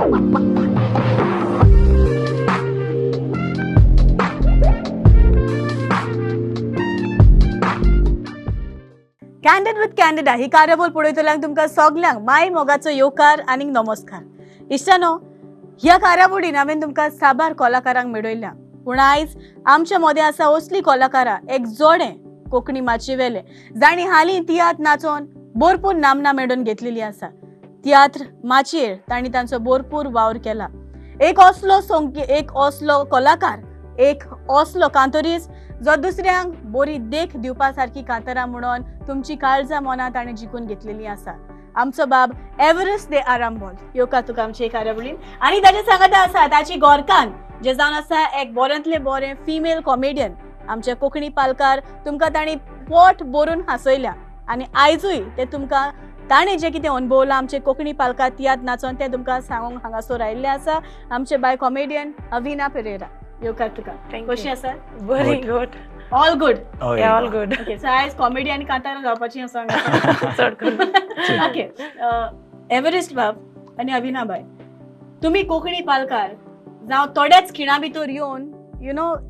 Candid with candida ही कार्यावळ पळयतल्यांक तुमकां सगल्यांक माय मोगाचो येवकार आनीक नमस्कार. इश्टानो, ह्या कार्यावळीन हांवें तुमकां साबार कलाकारांक मेळयल्या, पूण आयज आमच्या मदें आसा असली कलाकारां, एक जोडें कोंकणी माचयेवेलें, जांणी हालीं तियात्र नाचोन भरपूर नामना मेळोवन घेतलेली आसा. तियात्र माचयेर तांणी तांचो भरपूर वावर केला. एक असलो संके, एक असलो कलाकार, एक असलो कांतोरीस जो दुसऱ्यांक बरी देख दिवपा सारकी कांतारां म्हणून तुमची काळजां मनां ताणें जिखून घेतलेली आसा. आमचो बाब एवरेस्ट दे आरांबोल, येवकार तुका आमचे कार्यावळीन. आनी ताचे सांगाता आसा ताची गोरकान, जे जावन आसा एक बऱ्यांतले बरें फिमेल कॉमेडियन. आमच्या कोंकणी पालकार तुमकां तांणी पोट भरून हांसयल्या आनी आयजूय ते तुमकां ताणें जें कितें अणभवलां आमचे कोंकणी पालकार तियात्र नाचोन तें तुमकां सांगूंक हांगासर आयिल्लें आसा. आमचे बाय कॉमेडियन अविना पेरेरा, येवकार तुका. कशी आसा? बरी, good. All good? All good. Okay, so आयज कॉमेडी आनी कांतारां जावपाची आसा. चड करून. ओके, एव्हरेस्ट बाब आनी अविना बाय, तुमी कोंकणी पालकार जावं थोड्याच खिणा भितर येवन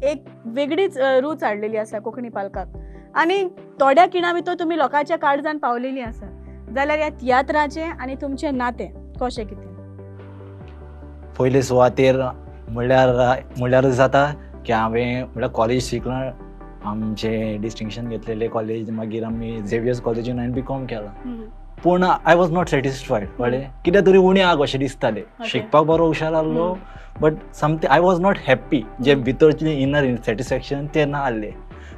एक वेगळीच रूच हाडलेली आसा कोंकणी पालकाक आनी थोड्या खिणा भितर तुमी लोकांच्या काळजान पावलेली आसा. जाल्यार ह्या तियात्राचें आनी तुमचें नातें कशें कितें? पयले सुवातेर म्हणल्यार जाता की हांवें म्हणल्यार कॉलेज शिकलां, आमचें डिस्टिंक्शन घेतलेलें कॉलेज, मागीर आमी झेवियर्स कॉलेजीन हांवें बी कॉम केलां. पूण I was not satisfied, कळ्ळें? कितें तरी उणें आहा कशें दिसतालें. शिकपाक बरो हुशार आहलो, but something I was not happy. जे भितरचें इनर सॅटिस्फॅक्शन तें ना आहलें.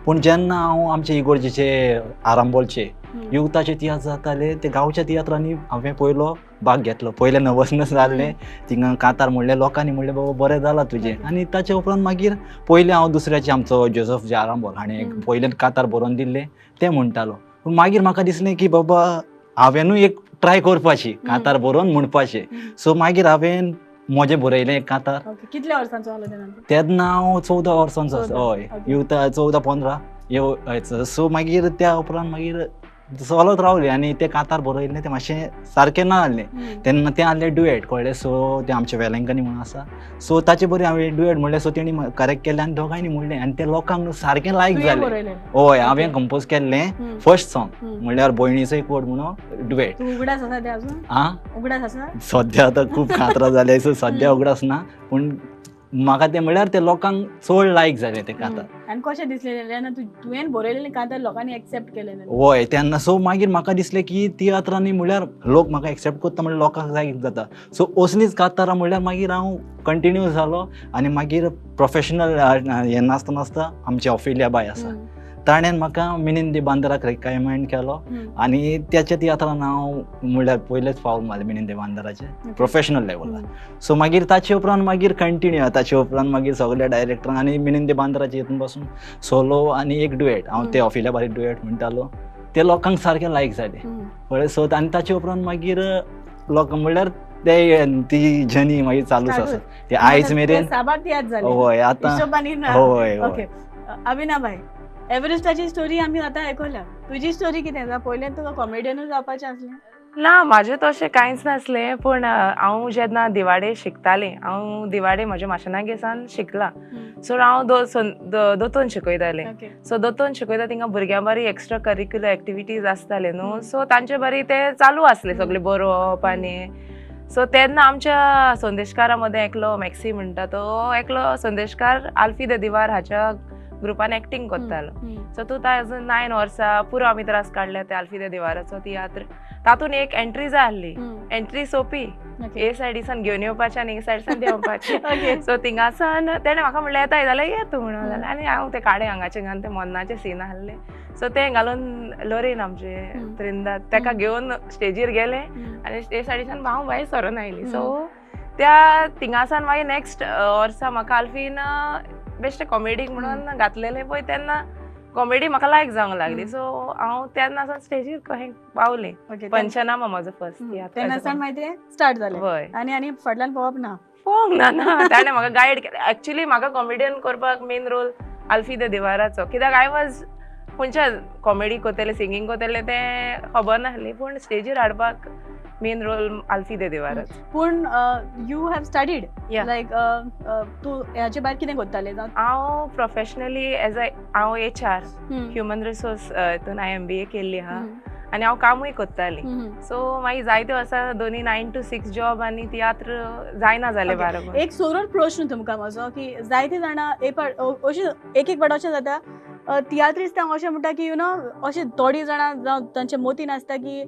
पूण जेन्ना हांव आमचे इगोर्जेचे आरांबोलचे युवताचे तियात्र जाताले, ते गांवच्या तियात्रांनी हांवें पयलो भाग घेतलो. पयलें नर्वसनेस जाल्लें, थिंगा कांतार म्हणलें, लोकांनी म्हणलें बाबा बरें जालां तुजें. आनी ताचे उपरांत मागीर पयलें हांव दुसऱ्याचें, आमचो जोजफ जे आरांबोल हाणें पयलें कांतार बरोवन दिल्लें तें म्हणटालो. पूण मागीर म्हाका दिसलें की बाबा हांवेनूय एक ट्राय करपाची, कांतार बरोवन म्हणपाचें. सो मागीर हांवें म्हजें बरयलें एक कांतार. कितल्या वर्सांचो आसलो तेन्ना? तेन्ना हांव 14 वर्सांचो आसलो. हय, युवता 14-15. सो मागीर त्या उपरांत मागीर चलत रावलें आनी तें कांतार बरयल्लें तें मातशें सारकें ना आहलें तेन्ना, तें आहलें डुएट, कळ्ळें? सो तें आमचें वेलंकनी म्हणून आसा, सो ताचे बरी हांवें डुएट म्हणलें. सो तेणी करेक्ट केलें आनी दोगांयनी म्हणलें आनी तें लोकांक सारकें लायक जालें. हय, हांवें कंपोज केल्लें फर्स्ट सॉंग म्हणल्यार भयणीचो एक वर्ड म्हणून डुएट. उगडास आसा तें अजून? आं, उगडास आसा? सद्या आतां खूब कांतरां जाले, सो सद्या उगडास ना, पूण म्हाका तें म्हणल्यार ते लोकांक चड लायक जालें तें कांतार. आनी कशें दिसलें जेन्ना तुवें बरयलेलें कांतार लोकांनी एक्सेप्ट केलें? हय, तेन्ना सो मागीर म्हाका दिसलें की तियात्रांनी म्हणल्यार लोक म्हाका एक्सेप्ट करता, म्हणल्यार लोकांक लायक जाता. सो असलींच कांतारां म्हणल्यार मागीर हांव कंटिन्यू जालो आनी मागीर प्रोफेशनल हें नासता नासता आमची ऑफिलिया बाय आसा, ताणें म्हाका मिनीन दी बांदराक रिकमेंड केलो आनी त्याच्या तियात्रान हांव म्हणल्यार पयलेच फावट मारलें मिनीन दी बांदराचें प्रोफेशनल लेवलार. सो मागीर ताचे उपरांत मागीर कंटिन्यू, ताचे उपरांत मागीर सगल्या डायरेक्टरान आनी मिनीन दी बांदराचे हितून पासून सोलो आनी एक डुएट, हांव ते ऑफिलिया बारी डुएट म्हणटालो, ते लोकांक सारकें लायक जालें, कळ्ळें? सो आनी ताचे उपरांत मागीर लोक म्हणल्यार ते ती जर्नी मागीर चालूच आसा, ते आयज मेरेन. हय, आतां हय. ओके, अविना बाय, एव्हरेस्टाची स्टोरी आमी आतां आयकल्या, तुजी स्टोरी कितें आसा? पयलें तुका कॉमेडियनूच जावपाचें आसलें? ना, म्हाजें तशें कांयच नासलें, पूण हांव जेन्ना दिवाडे शिकतालें, हांव दिवाडे म्हज्या माशेनागेसान शिकलां. सो हांव दोतोन शिकयतालें. सो दोतोन शिकयता थिंगा भुरग्यां बारी एक्स्ट्रा करिक्युलर एक्टिविटीज आसताले न्हू, सो तांचे बारी ते चालू आसले सगळे बरोवप. आनी सो तेन्ना आमच्या संदेशकारा मदें एकलो मॅक्सी म्हणटा तो एकलो संदेशकार आल्फी the दिवार हाच्या ग्रुपान एक्टींग करतालो. सो 2009 वर्सा पुरो आमी त्रास काडले ते आल्फी the दिवाराचो तियात्र, तातूंत एक एंट्री जाय आसली. एंट्री सोंपी, ए सायडीसान घेवन येवपाचें आनी ए सायडसान देंवपाचें. सो थिंगासान तेणें म्हाका म्हणलें येता जाल्यार ये तूं म्हणून जाल्यार, आनी हांव तें काडे हांगाचें घालून तें मन्नाचें सीन आहलें. सो तें घालून लोरेन आमचें त्रिंदा तेका घेवन स्टेजीर गेलें आनी ए सायडीसान हांव भायर सरोन आयली. सो त्या थिंगासान मागीर नेक्स्ट वर्सा म्हाका आल्फीन बेश्ट कॉमेडीक म्हणून घातलेलें पळय, तेन्ना कॉमेडी म्हाका लायक जावंक लागली. सो हांव तेन्ना सावन स्टेजीर कहें पावलें. पंचनामा म्हजो फर्स्ट तियात्र. तेन्ना सावन मागीर स्टार्ट जालें. हय. आनी आनी फाटल्यान पळोवप ना? पळोवंक ना, ना, ताणें म्हाका गायड केलें. एक्चुली म्हाका कॉमेडियन करपाक मेन रोल आल्फी the दिवाराचो, कित्याक I was खंयच्या कॉमेडी कोत्तले सिंगींग कोत्तले तें खबर नासली पूण स्टेजीर हाडपाक मेन रोल आल्फी दे देवारच. पूण you have studied लायक तूं हाचे भायर कितें करतालें? हांव प्रोफेशनली एज अ हांव HR human resource हितून हांवें MBA केल्ली आहा आनी हांव कामूय करतालीं. सो मागीर जायते वर्सां दोनी 9 to 6 job आनी तियात्र जायना जालें बरोबर. एक सोरोर प्रश्न तुमकां म्हजो की जायते जाणां एक अशें एक एक फावट अशें जाता तियात्रिस्तांक अशें म्हणटा की you know अशें थोडीं जाणां जावं तांचे मोतीन आसता की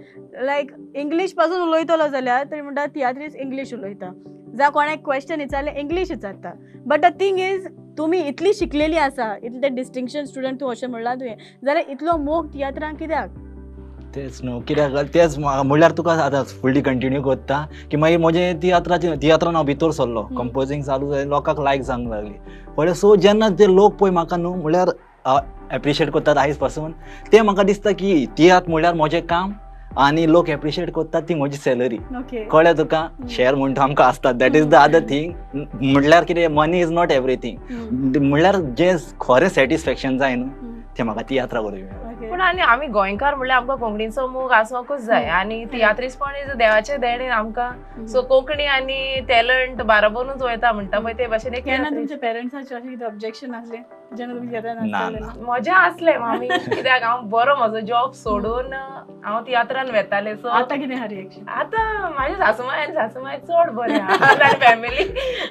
लायक इंग्लीश पासून उलयतलो जाल्यार तरी म्हणटा तियात्रिस्त इंग्लीश उलयता, जावं कोणाक क्वेश्चन विचारलें इंग्लीश विचारता. बट the thing is तुमी इतली शिकलेली आसा, इतले डिस्टिंक्शन स्टुडंट तूं अशें म्हणलां तुवें, जाल्यार इतलो मोग तियात्रांक कित्याक? तेच न्हू कित्याक तेच म्हणल्यार तुका आतां फुडली कंटिन्यू करता की मागीर म्हजें तियात्रान हांव भितर सरलो, कंपोजींग चालू जालें, लोकांक लायक जावंक लागली पळय. सो जेन्ना ते लोक पळय म्हाका न्हू म्हणल्यार एप्रिशिएट करतात आयज पासून, तें म्हाका दिसता की तियात्र म्हणल्यार म्हजें काम आनी लोक एप्रिशिएट करतात ती म्हजी सॅलरी. कळ्ळें तुका? शेअर म्हणटा आमकां आसता, that is the other thing. म्हणल्यार कितें मनी is not everything, म्हणल्यार जें खरें सॅटिस्फॅक्शन जाय न्हू तें म्हाका तियात्रा वरवीं. पूण आनी आमी गोंयकार म्हणल्यार आमकां कोंकणीचो मोग आसोंकूच जाय आनी तियात्रिस्तपण is देवाचें देणें आमकां. सो कोंकणी आनी टॅलंट बाराबरूच वयता म्हणटा पळय ते भाशेन. केन्ना तुमच्या पेरंट्साचें अशें कितें ऑब्जेक्शन आसलें जेन्ना तुमी तियात्रान? म्हजें आसलें मामी, कित्याक हांव बरो म्हजो जॉब सोडून हांव तियात्रान वेतालें. सो आतां कितें आहा रिएक्शन? आतां म्हाजी सासूमाय आनी सासूमाय चड बरें आहा फॅमिली.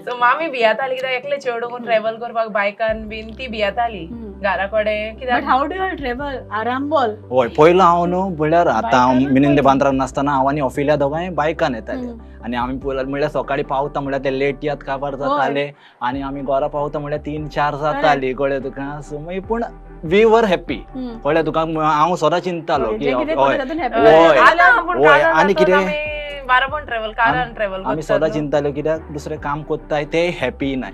सो मामी भियेताली कित्याक एकलें चेडूं ट्रॅवल करपाक बायकान बीन ती भियेताली घरा कडेन. कित्याक how do you travel Arambol? हय पयलो हांव न्हू म्हणल्यार आतां हांव मिनिंदे बांद्राक नासतना हांव आनी ऑफिल्या दोगांय बायकान येताले आनी आमी पयलो म्हणल्यार सकाळीं पावता म्हणल्यार ते लेट तियात्र काबार जाताले आनी आमी घरा पावता म्हणल्यार 3-4 जाताली. कळ्ळें तुका? सो मागीर पूण we were happy. कळ्ळें तुका? हांव सदां चिंततालो की हय हय आनी कितें आमी सदां चिंतताले कित्याक दुसरें काम करताय ते हॅपी नाय,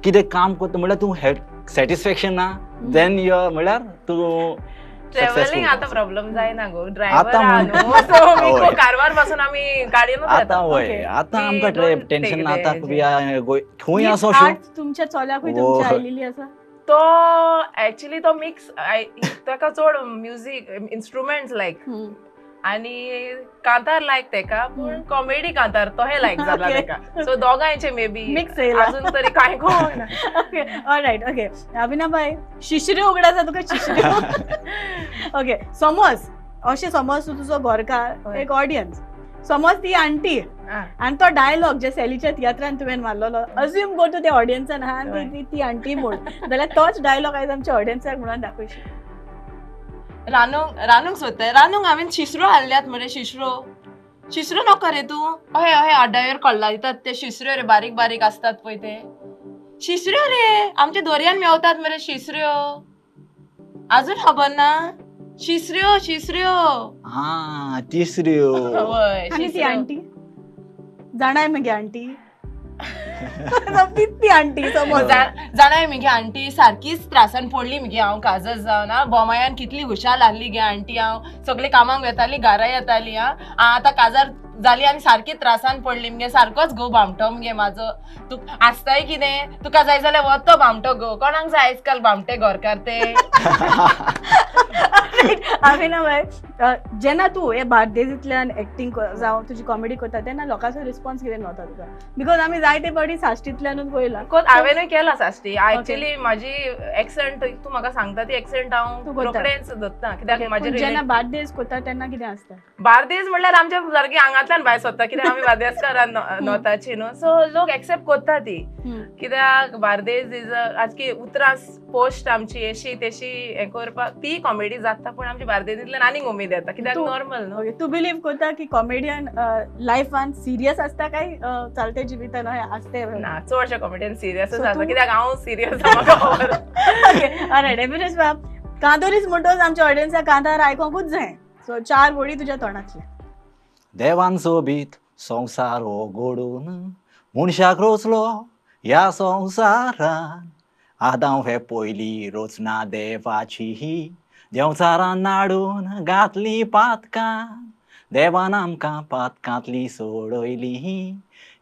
कितें काम करता म्हणल्यार तूं सॅटिस्फॅक्शन ना then your म्हणल्यार तूं ट्रॅव्हलिंग आतां प्रॉब्लम जायना गो, ड्रायव्हर कारवार पासून आमी गाडयेनूच आतां. हय आतां आमकां टेन्शन ना, आतां खंय आसो तुमच्या चल्याकूय तुमच्या आयलेली आसा तो एक्चुअली तो मिक्स ताका चड म्युजीक इन्स्ट्रुमेंट्स लायक आनी कांतार लायक तेका, पूण कॉमेडी कांतार तो हे लायक जाला तेका. सो दोगांयचे मे बी मिक्स अजून तरी कांय कळना. Okay all right. ओके अभिना बाय, शिशऱ्यो उगडास तुका? शिशऱ्यो ओके समज अशें समज तूं तुजो घरकार एक ऑडियन्स, समज ती आंटी आनी तो डायलॉग जे सॅलीच्या तियात्रान तुवें मारलेलो अज्यूम कर तूं त्या ऑडियन्सान आहा आनी ती आंटी म्हूण, जाल्यार तोच डायलॉग आयज आमच्या ऑडियन्साक म्हणून दाखयशी. रांदूंक रांदूंक सोदताय, रांदूंक हांवें शिसरो हाडल्यात मरे. शिसरो शिसरो नाका रे तूं? हय हय आड्डायर कल्ला दितात ते शिसऱ्यो रे, बारीक बारीक आसतात पळय ते शिसऱ्यो रे, आमच्या दर्यान मेवतात मरे शिसऱ्यो. अजून खबर ना? शिसऱ्यो शिसऱ्यो हा तिसऱ्यो. आनी ती आंटी जाणाय मगे आंटी ती आंटी जाणाय मगे आंटी सारकीच त्रासान पडली मगे हांव काजर जावन. हा बोमायान कितली हुशार आहली गे आंटी, हांव सगळे कामाक वेताली घरा येताली. हा आतां काजार जाली आनी सारकी त्रासान पडली मगे, सारकोच घोव भामटो मगे म्हाजो. तूं आसताय कितें, तुका जाय जाल्यार वतो भामटो घोव. कोणाक जाय आयजकाल भामटे घरकार ते? अभिना बाय, जेन्ना तूं हे बार्देजींतल्यान एक्टींग जावं तुजी कॉमेडी करता तेन्ना लोकांचो रिस्पॉन्स कितें मेळटा तुका? Because आमी जायते फावटी साश्टींतल्यानूच पळयलां. हांवेनूय केला साश्टी. एक्चुअली म्हाजी एक्संट तूं म्हाका सांगता ती एक्संट हांव रोखडेंच धरता कित्याक म्हाजें जेन्ना बार्देज करता तेन्ना कितें आसता? बार्देज म्हणल्यार आमच्या सारकी हांगांतल्यान भायर सोदता कित्याक आमी बार्देजकारां नॉर्थाची न्हू. सो लोक एक्सेप्ट करता ती कित्याक बार्देज is आज की उतरां पोस्ट आमची अशी तेशी हें करपाक ती कॉमेडी जाता, पूण आमची बार्देजींतल्यान आनीक उमेद येता कित्याक नॉर्मल न्हू. तूं बिलीव करता की कॉमेडियन लायफान सिरियस आसता काय चालते जिवितान आसते? ना, चडशे कॉमेडियन सिरियस आसता कित्याक हांव सिरियस म्हाका खबर. Okay all right. एबिनेश बाब, कांदोरीच म्हणटोच आमच्या ऑडियन्साक कांतार आयकोंकूच जाय. सो 4 वळी तुज्या तोंडांतले. देवान सोबीत संवसार हो घडोवन मनशाक रोचलो ह्या संवसारान, आदांव हे पयली रचना देवाची ही, देंवचारान नाडून घातली पातकां, देवान आमकां पातकांतली सोडयली,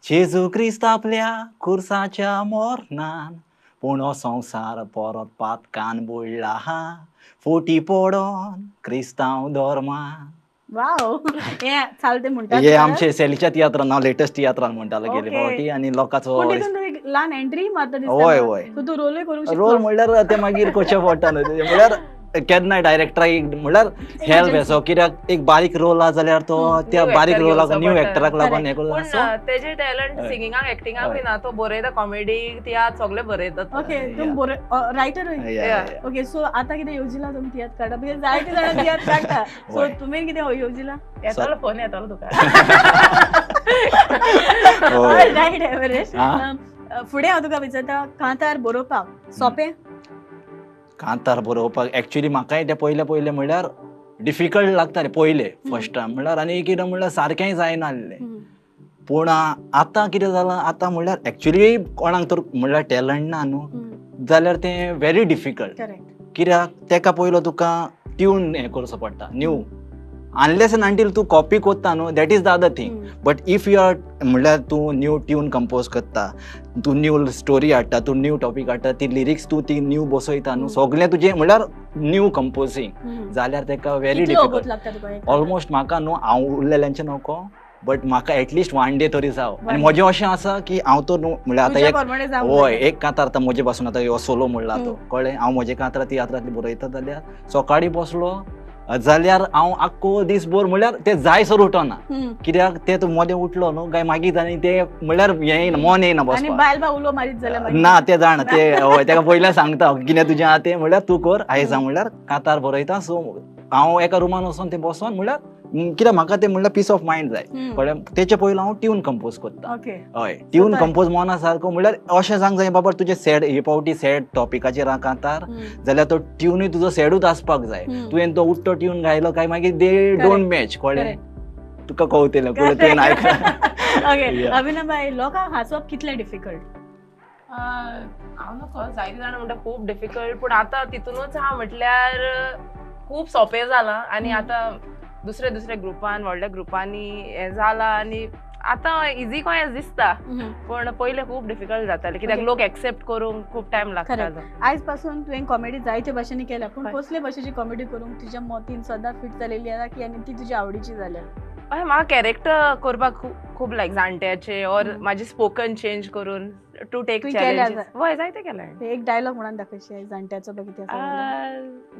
जेजू क्रिस्त आपल्या खुर्साच्या मोरनान पूण हो संवसार परत पातकान बुडला हा फोटी पडोन क्रिस्तांव धर्मान. वाव, हे चालते म्हणतात. हे आमचे सेलीच्या तियात्रान हांव लेटस्ट तियात्रान म्हणटालो गेले फावटी आनी लोकांचो पूण तितून एक ल्हान एंट्री मारता दिसता. हय हय, सो तूं रोलूय करूंक शकता. रोल म्हणल्यार ते मागीर करचें पडटा न्हू, म्हणल्यार केन्नाय डायरेक्टराक म्हणल्यार हेल्प असो, कित्याक एक बारीक रोल आहा जाल्यार तो त्या बारीक रोलाक न्यू एक्टराक लागून हें करून. तेजे टॅलंट सिंगिंगाक एक्टिंगाक ना, तो बरयता कॉमेडी तियात्र सगळे बरयता. ओके, तुम रायटर. ओके, सो आतां कितें येवजिला तुमी तियात्र काडटा? Because जायते जाणां तियात्र काडटा, सो तुमी कितें येवजिला? येतलो फोन येतलो तुका. रायट एवरेस्ट, फुडें हांव तुका विचारता, कांतार बरोवपाक सोंपें? कांतार बरोवपाक एक्चुअली म्हाकाय तें पयलें पयलें म्हणल्यार डिफिकल्ट लागतालें पयलें फर्स्ट टायम म्हणल्यार, आनी कितें म्हणल्यार सारकेंय जायना आसलें. पूण आतां कितें जालां, आतां म्हणल्यार एक्चुअली कोणाक तर म्हणल्यार टॅलंट ना न्हू जाल्यार तें व्हेरी डिफिकल्ट, कित्याक तेका पयलो तुका ट्यून हें करचो पडटा न्यू, अनलेस एंड अंटील तूं कॉपी कोत्ता न्हू, that is the other thing. But if you are म्हणल्यार तूं न्यू ट्यून कंपोज करता, तूं न्यू स्टोरी हाडटा, तूं न्यू टॉपीक हाडटा, ती लिरिक्स तूं ती न्यू बसयता न्हू, सगळें तुजें म्हणल्यार न्यू कंपोजींग जाल्यार तेका व्हेरी डिफिकल्ट. ऑलमोस्ट म्हाका न्हू हांव उरलेल्यांचें नको, बट म्हाका एटलिस्ट वन डे तरी जावं. आनी म्हजें अशें आसा की हांव तर न्हू म्हणल्यार आतां एक हय एक कांतार आतां म्हजे पासून आतां हो सोलो म्हणला तो कळ्ळें, हांव म्हजे कांतार तियात्रांतली बरयता जाल्यार सकाळीं बसलो जाल्यार हांव आख्खो दीसभर म्हणल्यार ते जायसर उठना, कित्याक ते तूं मदें उठलो न्हू काय मागीर आनी ते म्हणल्यार हें येयना, मन येयना बसपाक ना, ते जाणा ते हय तेका पयल्यार सांगता कितें तुजें आहा तें म्हणल्यार तूं कर, आयज हांव म्हणल्यार कांतार बरयता. सो हांव एका रुमान वचोन तें बसोन म्हणल्यार कित्याक म्हाका तें म्हणल्यार पीस ऑफ मायंड जाय, कळ्ळें. तेचे पयलो हांव ट्यून कंपोज करता. हय, ट्यून कंपोज मना सारको म्हणल्यार अशें सांग जाय बाबा तुजें सॅड हे फावटी सॅड टॉपिकाचेर आहा कांतार जाल्यार तो ट्यूनूय तुजो सॅडूच आसपाक जाय. तुवें तो उठ्ठो ट्यून गायलो काय मागीर they don't match, कळ्ळें, तुका कळटलें तुवें आयकलें. अभिनव भाई, लोकांक हांसप कितलें डिफिकल्ट? हांव नको जायते जाणां म्हणटा खूब डिफिकल्ट, पूण आतां तितूनच आहा म्हटल्यार खूब सोंपें जालां. आनी आतां दुसरे दुसरे ग्रुपान व्हडल्या ग्रुपांनी हें जालां आनी आतां इजी कशें दिसता, पूण पयलें खूब डिफिकल्ट जातालें कित्याक लोक एक्सेप्ट करूंक खूब टायम लागतालो. आयज पासून तुवें कॉमेडी जायते भाशेंनी केल्या, पूण कसले भाशेची कॉमेडी करूंक तुज्या मतीन सदां फिट जालेली आसा की आनी ती तुज्या आवडीची जाल्या? हय, म्हाका कॅरेक्टर करपाक खूब लायक जाणट्याचे ऑर म्हाजी स्पोकन चेंज करून टू टेक चॅलेंजीस. हय, जायते केलां. एक डायलॉग म्हणून दाखयशी जाणट्याचो? बघितले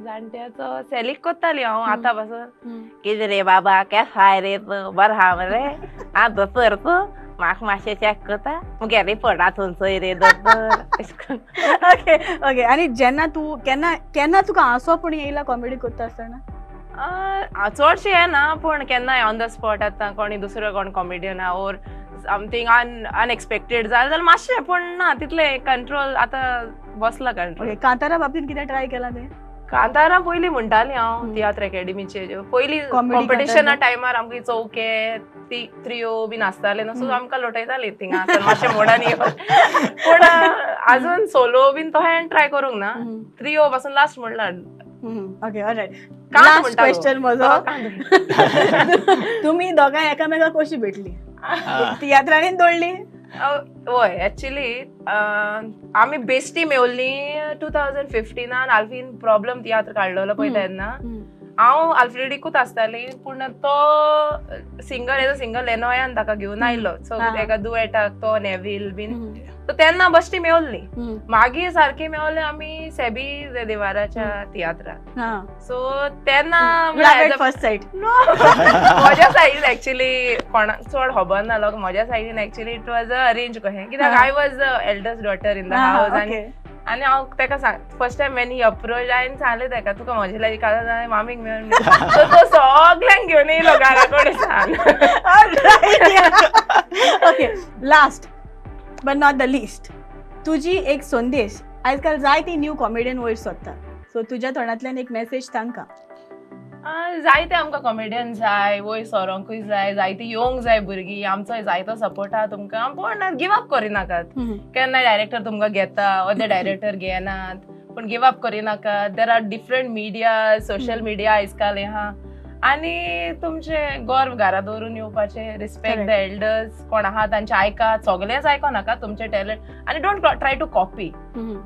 जाणट्याचो सेलीक कोत्ताली हांव आतां पासून. कितें रे बाबा केसाय रे तूं, बरें आहा मरे? आं दोतोर तूं म्हाका मातशें चॅक करता मुगे रिपोर्ट थंयसर रे दोतोर. ओके ओके, आनी जेन्ना तूं केन्ना केन्ना तुका हांसो पण येयला कॉमेडी करता आसतना? चडशें येना, पूण केन्नाय ऑन the spot आतां कोणी दुसरो कोण कॉमेडियन आहा ओर समथींग अनएक्सपेक्टेड जालें जाल्यार मातशें, पूण ना तितलें कंट्रोल आतां बसला कंट्रोल. कांतारा बाबतींत कितें ट्राय केलां तें? कांतारा पयलीं म्हणटाली हांव तियात्र एकेडमीचे पयलीं कॉम्पिटिशना टायमार आमकां चौके त्रियो बीन आसताले न्हू, सो आमकां लोटयताली थिंगा मातशें मोडान येवन. पूण आजून सोलो बीन तो हांवें ट्राय करूंक ना, त्रियो पासून लास्ट म्हणलां. ओके, ऑलरायट, लास्ट क्वेश्चन म्हजो, तुमी दोगांय एकामेकाक कशी भेटली? तियात्रांनी दवरली? हय, एक्चुअली आमी बेश्टी मेवली 2015 आल्फीन प्रॉब्लम तियात्र काडलेलो पळय तेन्ना हांव आल्फ्रेडीकूच आसताली, पूण तो सिंगर एज अ सिंगर लेनोयान ताका घेवन आयलो, सो एका दुएटाक तो नेवील बीन, सो तेन्ना बश्टी मेवली. मागीर सारकी मेवले आमी सेबी देवाराच्या तियात्राक, सो तेन्ना फर्स्ट सायड म्हज्या सायडीन एक्चुअली कोणाक चड खबर ना लोक, म्हज्या सायडीन actually it was a arrange कशें, कित्याक I was the eldest daughter in the house. आनी हांव ताका सांग first time when he approach हांवें सांगलें ताका तुका म्हजे लागीं काजार जालें मामीक मेळून, सो तो सगल्यांक घेवन येयलो घरा कडेन सांग. Okay, last but not the least, तुजी एक संदेश आजकाल जायती न्यू कॉमेडियन वयर सोदता, सो तुज्या तोंडांतल्यान एक मेसेज तांकां. जायते आमकां कॉमेडियन जाय, वयर सरोंकूय जाय, जायती येवंक जाय भुरगीं, आमचोय जायतो सपोर्ट आहा तुमकां, पूण गिव अप करिनाकात. केन्नाय डायरेक्टर तुमकां घेता, अर्दे डायरेक्टर घेनात, पूण गिव अप करिनाकात. There are different media, social media आयजकाल आहा, आनी तुमचे गर्व घरा दवरून येवपाचे, रिस्पेक्ट the Correct. Elders, कोण आहा तांचे आयकात, सगळेंच आयको नाका, तुमचे टॅलंट आनी don't try to copy,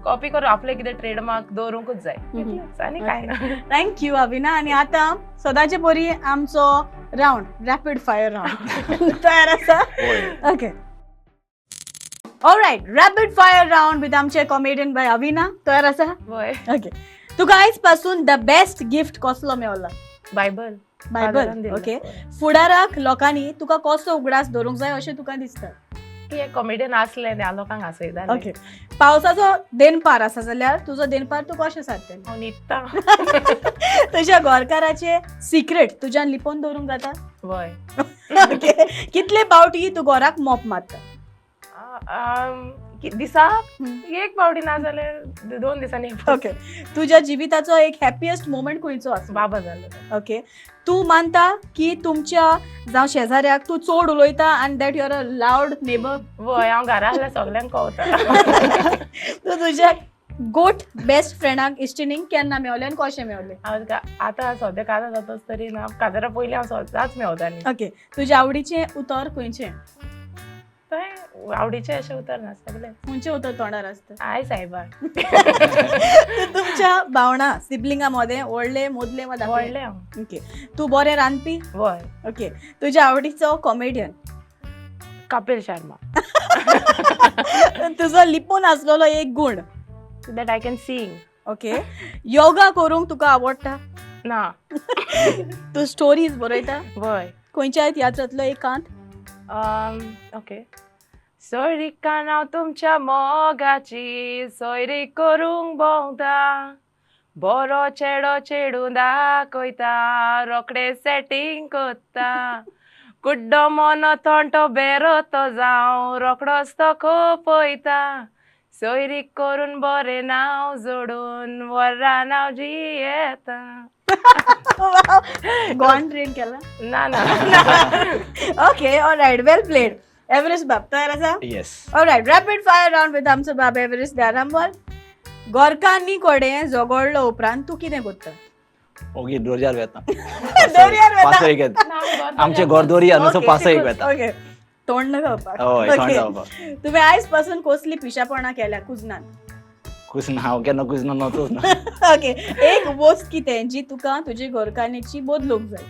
copy करून आपले कितें ट्रेडमार्क दवरूंकूच जाय इतलेंच, आनी कांय ना. Thank you अविना. आनी आतां सदांचे परी आमचो रावंड, रॅपीड फायर रावंड, तयार आसा? हय. Okay, alright, rapid fire round with आमचे कॉमेडियन बाय अविना. तयार आसा? वय. ओके, तुका आयज पासून the best gift कसलो मेवला? बायबल. बायबल. फादरान दिल्लो. ओके, फुडाराक लोकांनी तुका कसो उगडास दवरूंक जाय अशें तुका दिसता? की एक कॉमेडियन आसले न्ही, हांव लोकांक हांसयतालें. ओके, पावसाचो देनपार आसा जाल्यार तुजो देनपार तूं कशें सारतलें? हांव न्हिदता. तुज्या गोरकाराचे सिक्रेट तुज्यान लिपोवन दवरूंक जाता? वय. ओके, कितले पावटी तूं घराक मोप मारता? दिसाक एक पावटी, ना जाल्यार 2 दिसांनी एक पावटी. ओके, तुज्या जिविताचो एक हॅपिएस्ट मोमेंट खंयचो आसा? बाबा जालो. ओके, तूं मानता की तुमच्या जावं शेजाऱ्याक तूं चड उलयता आनी that your a loud neighbour? वय, हांव घरा आसल्यार सगल्यांक कवता. तूं तुज्या गोट बेस्ट फ्रेंडाक इश्टिणींक केन्ना मेवलें आनी कशें मेवलें? हांव आतां सद्या काजार जाताच तरी ना, काजारा पयलीं हांव सदांच मेवतालीं. ओके, तुज्या आवडीचें उतर खंयचें? तें आवडीचें अशें उतर ना, सगळें. खंयचें उतर तोंडार आसता? I सायबा. तूं तुमच्या भावणां सिबलिंगा मदें व्हडले, मदले वा धाकले? व्हडलें हांव. ओके, तूं बरें रांदपी? वय. ओके, तुज्या आवडीचो कॉमेडियन? कपिल शर्मा. तुजो लिपून आसलेलो एक गूण? That I can sing. Okay, yoga करूंक तुका आवडटा? ना. तूं स्टोरीज बरयता? वय. खंयच्याय तियात्रांतलो एक कांत? ओके. सोयरीकान हांव तुमच्या मोगाची सोयरीक करूंक भोंवता, बरो चेडो चेडूं दाखयता, रोखडे सेटींग कोत्ता, कुड्डो मोनो थोंटो बेरो तो जावं, रोखडोच तो खोपयता, सोयरीक करून बरें नांव जोडून वरान हांव जियेता. गोवन ट्रेन केला? ना ना. Okay, alright, well played. Everest बाब, तयार आसा? Yes. Alright, rapid fire round with आमचो बाब एव्हरेस्ट दारांबर. गोरकांनी कडेन झगडलो उपरांत तूं कितें करता? ओगी दर्यार वेता. दर्यार वेता? पासयेक येता, आमचे घर दर्या न्हू, सो पासयेक वेता. ओके, तोंड न खावपाक? हय, तोंड खावपाक. तुवें आयज पासून कसली पिशापणां केल्या कुजनान? कुसना, हांव केन्ना कुसना नचोच ना. ओके, एक वस्त कितें जी तुका तुजी घरकान्नीची बदलूंक जाय?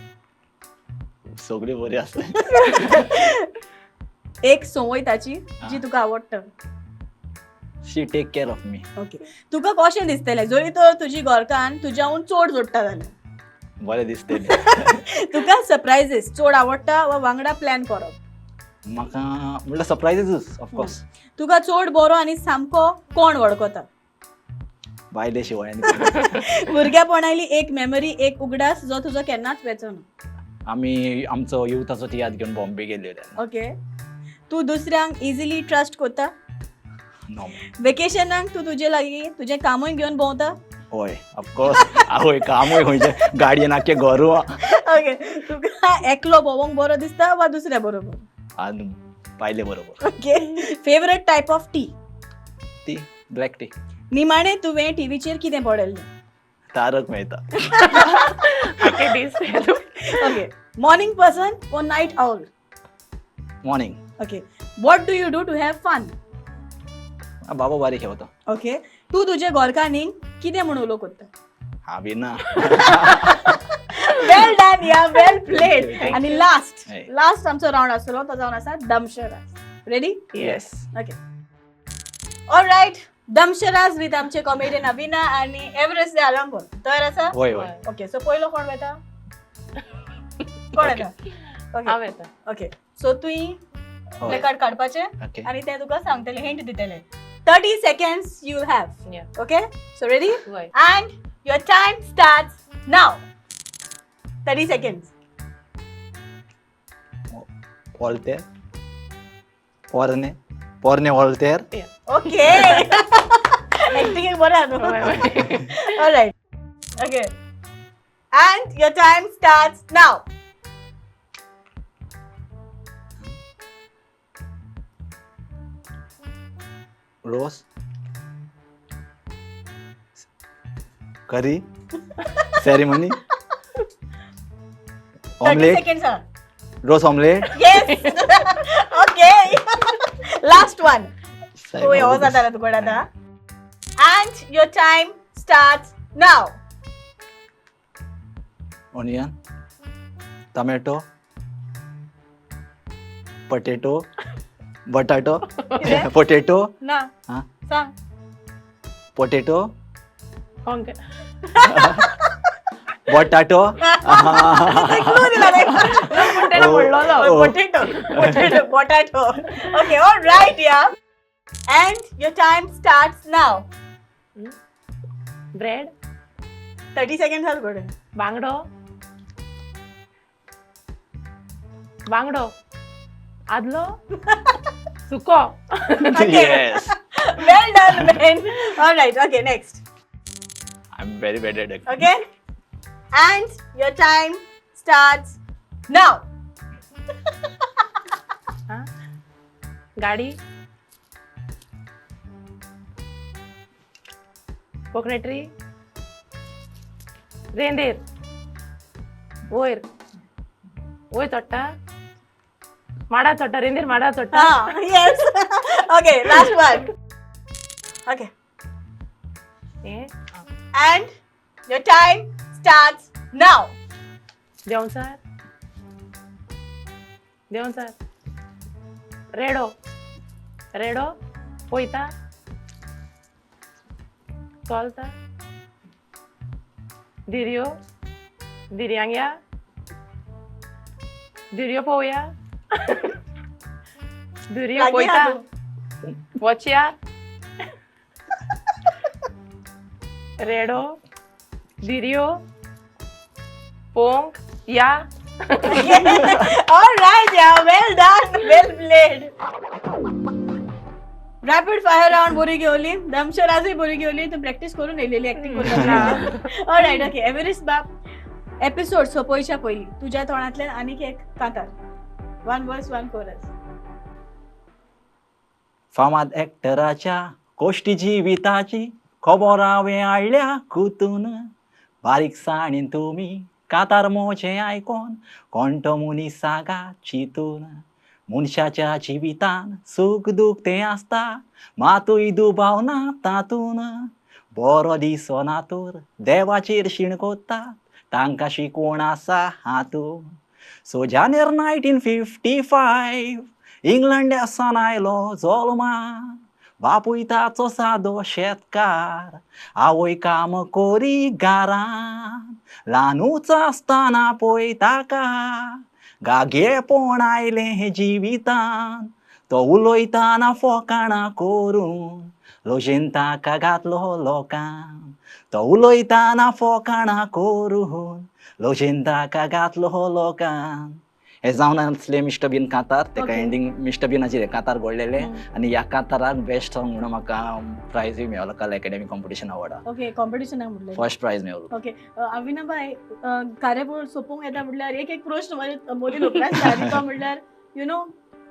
सगळी बरी आसता. एक संवय ताची जी तुका आवडटा? She take care of me. Okay, तुका कशें दिसतलें जरी तर तुजी घरकान्न तुज्याहून चड जोडटा जाल्यार? बरें दिसतलें. तुका सरप्रायजीस चड आवडटा वा वांगडा प्लॅन करप? म्हाका म्हणल्यार सरप्रायजीसूच, ऑफकोर्स. तुका चड बरो आनी सामको कोण वळखता? बायले शिवाय आनी कोण. भुरग्यापणाली एक मेमरी, एक उगडास जो तुजो केन्नाच वेचो ना? आमी आमचो युथाचो तियात्र घेवन बॉम्बे गेल्ले तेन्ना. ओके, तूं दुसऱ्यांक इजिली ट्रस्ट करता? नो. वेकेशनाक तूं तुजे लागीं तुजें कामूय घेवन भोंवता? हय, ऑफकोर्स. आवय, कामूय खंयचें गाडयेन आख्खें घरू. ओके, तुका एकलो भोंवंक बरो दिसता वा दुसऱ्या बरोबर? आनी बायले बरोबर. Okay, favourite type of tea? ती ब्लॅक टी. निमाणें तुवें टिवीचेर कितें पळयल्लें? Tarak Mehta. Okay, morning person वा night owl? Morning. Okay, what do you do to have fun? बाबा बारीक खेळता. ओके, तूं तुजे घरकान्नीक कितें म्हूण उलो करता? हांवें ना. वेल डन या, वेल प्लेड. Thank आनी लास्ट Hey. Last आमचो रावंड आसतलो तो जावन आसा dumb charades. Ready? Yes. Okay, alright, dumb charades with आमचे कॉमेडियन अविना आनी एव्हरेस्ट दे आलंबोल. तयार आसा? वय वय. ओके, सो पयलो कोण वता? कोण येता? ओके. हांव येता. ओके, सो तुवें प्लेकार्ड काडपाचें ओके. आनी ते तुका सांगतले, हिंट दितले. 30 seconds you have. Okay, so ready? वय. And your time starts now. 30 seconds. Voltaire, पोरने पोरने वॉल्तेर. ओके, एक्टिंग बरं न्हू. वय, वय. Alright. Okay. And your time starts now. रोस, करी, सेरेमनी. 30 Omelette. Seconds आहा. रोस omelette. Yes. Okay. Last one. होय हो जाता ना तुकडे आता. And your time starts now. Onion, tomato, potato, बटाटो, पोटेटो. ना. हा? सांग. Potato, okay. बटाटो. क्लू दिला रे. पूण तेणें म्हणलोलो. Oh. Potato, potato, potato. Okay, all right, yeah. And your time starts now. Bread. 30 seconds are good. बांगडो, बांगडो आदलो सुको. Okay. Yes. Well done, man. All right, okay, next. I am very bad at. Okay. And your time starts now. गाडी, कोकनेटरी, रेंदेर, वयर वयर चडटा, माडा चडटा, रेंदेर माडा चडटा. Ah, yes. Okay, last one. Okay. हें And your time starts now. देंवचार, देंवचार, रेडो, रेडो पयता, चलता, धिरयो, धिरयांक या, धिरयो पळोवया, धिरयो लागीं पळयता, आहा तूं. वचया, रेडो, धिरयो पोंक या. All right, yeah, well done, well played. Rapid fire round बरी घेवली, दमशराजूय बरी घेवली. तूं प्रॅक्टीस करून येयलेली, एक्टिंग करून. All right, okay. एव्हरेस्ट बाब, एपिसोड सोंपोवच्या पयलीं तुज्या तोंडांतल्यान आनीक एक कांतार, वन वर्स वन कोरस. फामाद एक्टराच्या कोश्टी जिविताची खबर हांवें हाडल्या कुतून, बारीकसाणीन तुमी कातार मोचें आयकोन कोण तो मनीस सागा चिंतून. मनशाच्या जिवितान सूख दूख तें आसता, मातूय दुबाव ना तातून. बरो दिसना तर देवाचेर शिणकोता, तांकां शिकवण आसा हातून. सो जानेर 1955 इंग्लंडा सावन आयलो जल्मा, बापूय ताचो सादो शेतकार, आवय काम कोरी घरान. ल्हानूच आसतना पळय ताका गागेपण आयलें जिवितान, तो उलयतना फोकाणां करून लोजेन ताका घातलो लोकान. तो उलयतना फोकाणां करून लोजेन ताका घातलो लोकान. हे जावन आसले मिस्टर बीन कांतार. तेका एंडींग मिस्टर बिनाचेर कांतार घडलेले आनी ह्या कांताराक बेस्ट सॉंग म्हणून म्हाका प्रायजूय मेळ्ळो, कला एकेडमी कॉम्पिटिशन अवॉर्डा. ओके, कॉम्पिटिशनाक म्हणलें. फर्स्ट प्रायज मेळ्ळो. ओके, अविनाबाय, कार्यावळ सोंपोवंक येता म्हणल्यार एक एक प्रश्न म्हजे मोली लोकांक आनी तो म्हणल्यार, you know,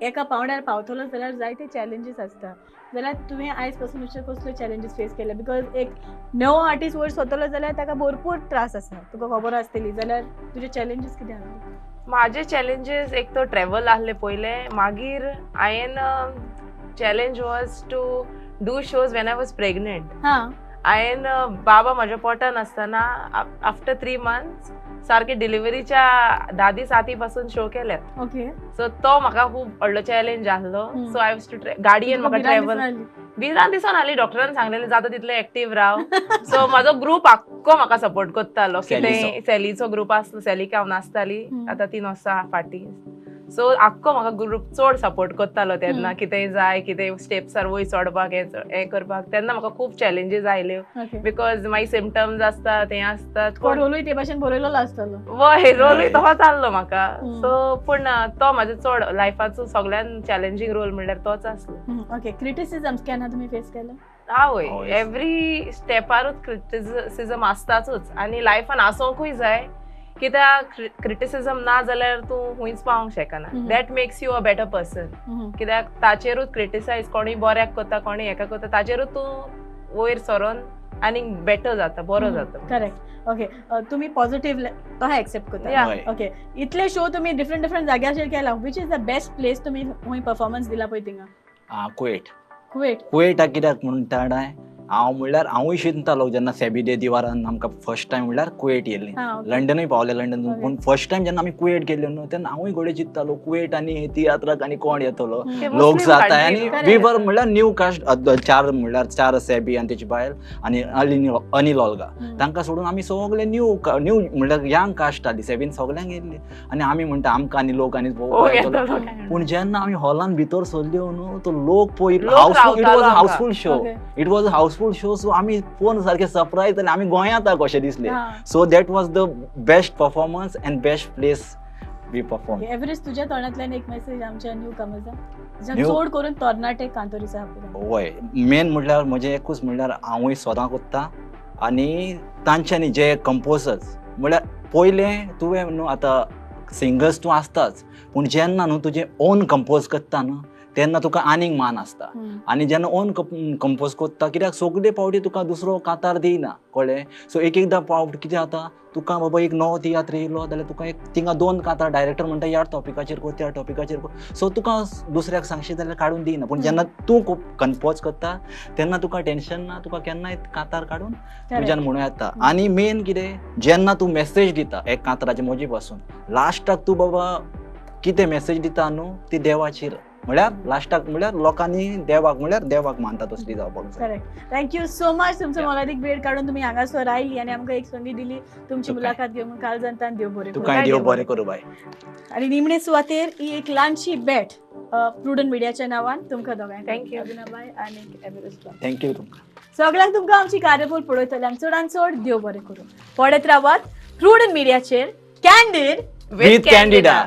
एका पावंड्यार पावतलो जाल्यार जायते चॅलेंजीस आसता, जाल्यार तुवें आयज पासून अशे कसल्यो चॅलेंजीस फेस केले? Because एक नवो आर्टिस्ट वयर सरतलो जाल्यार ताका भरपूर त्रास आसा, तुका खबर आसतली, जाल्यार तुजे चॅलेंजीस कितें आसले? माझे चॅलेंजेस एक तो ट्रॅवल आहले पयले, मागीर हांवें challenge was to do shows when I was pregnant. हांवें बाबा म्हज्या पोटान आसतना आफ्टर 3 मंथ्स सारके डिलिव्हरीच्या 10 दीस आदी पासून शो केल्यात. सो तो म्हाका खूब व्हडलो चॅलेंज आहलो. सो I was to गाडयेन म्हाका ट्रॅवल भिरांत दिसून आली. डॉक्टरान सांगलेलें जाता तितले एक्टीव राव. सो म्हाजो ग्रूप आख्खो म्हाका सपोर्ट करतालो. कितें सॅलीचो ग्रूप आसलो, सॅलीक हांव नासताली, आतां ती नोसा फाटीं. सो आख्खो म्हाका ग्रूप चड सपोर्ट करतालो तेन्ना, कितेंय जाय, कितें स्टेप्सार वयर चडपाक, हें करपाक. तेन्ना म्हाका खूब चॅलेंजीस आयल्यो because मागीर सिमटम्स आसता, तें आसता. रोलूय ते भाशेन बरयलेलो आसतलो. वय, रोलूय तसोच आहलो म्हाका. सो पूण तो म्हाजो चड लायफाचो सगळ्यान चॅलेंजींग रोल म्हणल्यार तोच आसलो. ओके, क्रिटिसिजम्स केन्ना तुमी फेस केले? आवय, एवरी स्टेपारूच क्रिटिसिजम आसताच आनी लायफान आसोंकूय जाय, कित्याक क्रिटिसिजम ना जाल्यार तूं खंयच पावोंक शकना. That makes you a better person. कित्याक ताचेरूच क्रिटिसायज कोणूय बऱ्याक करता, कोणूय हेका करता, ताचेरूच तूं वयर सरोन आनीक बेटर जाता, बरो जाता. Correct, okay. तुमी पॉझिटिव्ह तो एक्सेप्ट करता? Yeah. हय. ओके, इतले शो तुमी डिफरंट डिफरंट जाग्याचेर केला, which is the best place तुमी खंय परफॉर्मन्स दिला पळय थिंगा? कुवेट. कुवेट. कुवेटाक कित्याक म्हणटा हांव, म्हणल्यार हांवूय चिंततालो जेन्ना सेबी दे दिवारान आमकां फर्स्ट टायम म्हणल्यार कुवेट येयल्ली. लंडनूय पावले, लंडन. पूण फर्स्ट टायम जेन्ना आमी कुवेट गेले न्हू, तेन्ना हांवूय घोडे चिंततालो, कुवेट आनी तियात्राक आनी कोण येतलो, ते लोक मुस्लिम जाता country आनी न्हू. We वर म्हणल्यार न्यू कास्ट, चार म्हणल्यार चार सेबी आनी तेची बायल आनी अनिल अनिल ओल्गा, तांकां सोडून आमी सगळे न्यू न्यू म्हणल्यार यंग कास्ट आसली. सेबीन सगळ्यांक येयल्ली आनी आमी म्हणटा आमकां आनी लोक आनी पळोवंक पळोवपाक येतलो. येतलो काय. पूण जेन्ना आमी हॉलान भितर सरल्यो न्हू, तो लोक पळय, लोक हाऊसफूल, it रावतालो वॉज आमकां. Housefull show. It was housefull show, so आमी पळोवन सारके सरप्रायज जाले, आमी गोंयांत आहा कशें दिसलें. So that was the best performance and best place we perform. Everest, तुझ्या तोंडांतल्यान एक मेसेज आमच्या न्यू कमर्साक, चड करून तरणाटे कांतोरीचा. वय, मेन म्हटल्यार म्हजें एकूच म्हणल्यार हांवूय स्वता कोत्ता आनी तांच्यांनी जे कंपोजर्स, म्हणल्यार पयलें तुवें न्हू आतां सिंगर्स तूं आसताच, पूण जेन्ना न्हू तुजें ओन कंपोज करता न्हू, तेन्ना तुका आनीक मान आसता. आनी जेन्ना ओन कंपोज करता, कित्याक सगळे फावटी तुका दुसरो कातार दिना, कळ्ळें? सो एक एकदां फावट कितें जाता, तुका बाबा एक नवो तियात्र येयलो जाल्यार तुका एक थिंगा दोन कातार डायरेक्टर म्हणटा, ह्या टॉपिकाचेर कर, त्या टॉपिकाचेर कर. सो तुका दुसऱ्याक सांगशी जाल्यार काडून दिना. पूण जेन्ना तूं कंपोज करता तेन्ना तुका टेन्शन ना, तुका केन्नाय कातार काडून तुज्यान म्हणूं येता. आनी मेन कितें, जेन्ना तूं मेसेज दिता एक कांतराचे मोजी पासून लास्टाक तूं बाबा कितें मेसेज दिता न्हू, ती देवाचेर, म्हळ्यार लास्टाक म्हळ्यार लोकांनी देवाक, म्हळ्यार देवाक मानता तसली जावपाक जाय. Correct, thank you so much. तुमचो मोलादीक वेळ काडून तुमी हांगासर आयली आनी आमकां एक संदी दिली तुमची मुलाखत घेवन. काल जनतान देव बरें करूं. तुकाय देव बरें करूं बाय. आनी निमणे सुवातेर ही एक ल्हानशी भेट प्रुडंट मिडियाच्या नांवान तुमकां दोगांय. Thank you. बाय आनी एव्हरेस्ट. Thank you तुमकां. सगळ्यांक तुमकां आमची कार्यावळ पळयतल्यांक चडान चड देव बरें करूं. पळयत रावात प्रुडंट मिडियाचेर कॅन्डीड विथ कॅन्डिडा.